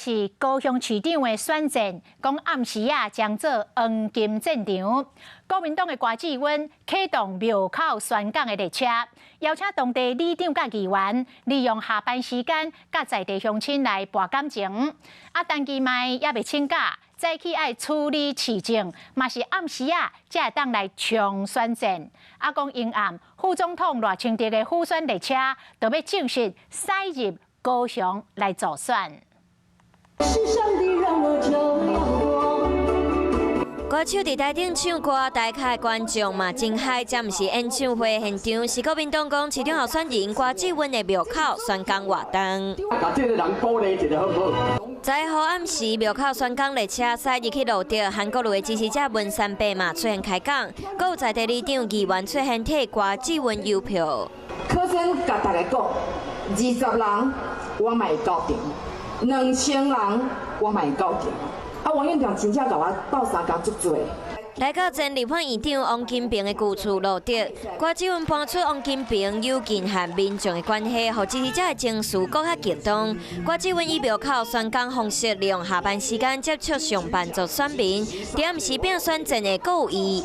是高雄市長的選戰，講暗時仔將做黃金戰場。國民黨的郭志溫啟動廟口宣講的列車，邀請當地里長佮議員，利用下班時間，佮在地鄉親來博感情。啊，陳其邁猶未請假，早起愛處理市政，嘛是暗時仔才會當來衝選戰。啊，講陰暗，副總統賴清德的輔選列車，就欲正式駛入高雄來助選。是上帝讓我這樣過。歌手佇台頂唱歌，台下觀眾嘛真嗨。這毋是演唱會現場，是國民黨公市長候選人郭志溫的廟口宣講活動。共這个人鼓勵一下好毋好？11號暗時，廟口宣講列車駛入去蘆竹，韓國瑜的支持者文山伯嘛出現開講，閣有在地里長議員出現提郭志溫郵票。可先共大家講，20人我嘛會到場，2000人我嘛會到場。啊，王院長真正共我鬥相共足濟。來到前立法院長王金平的舊厝蘆竹，郭志溫搬出王金平友近和民眾的關係，予支持者的情緒閣較激動。郭志溫以廟口宣講方式，利用下班時間接觸上班族選民，佇暗時拼選戰的故意。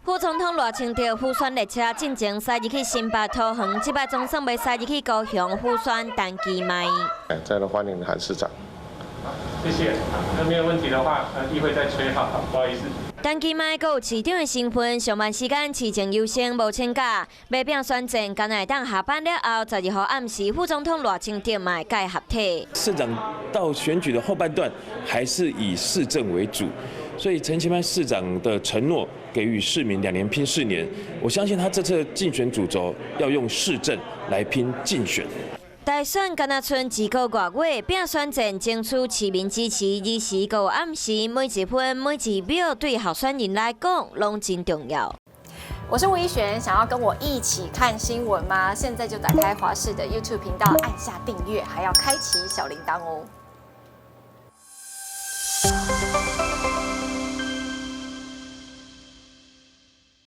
副總統賴清德輔選列車進前駛入去新北桃園，這擺總算欲駛入去高雄輔選陳其邁。再來歡迎韓市長。謝謝。那沒有問題的話，議會再吹好，不好意思。陳其邁閣有市長的身份，上班時間市政優先，無請假，欲拼選戰，敢若會當下班了後，12號暗時，副總統賴清德嘛會共伊合體。市長到選舉的後半段，還是以市政為主，所以陳其邁市長的承諾，給予市民2年拼4年，我相信他這次競選主軸要用市政來拼競選。大選敢若賰一個外月，拼選戰爭取市民支持，爾時閣有暗時，每一分每一秒對候選人來講攏真重要。我是吳怡璇，想要跟我一起看新聞嗎？現在就打開華視的 YouTube 頻道，按下訂閱，還要開啟小鈴鐺哦。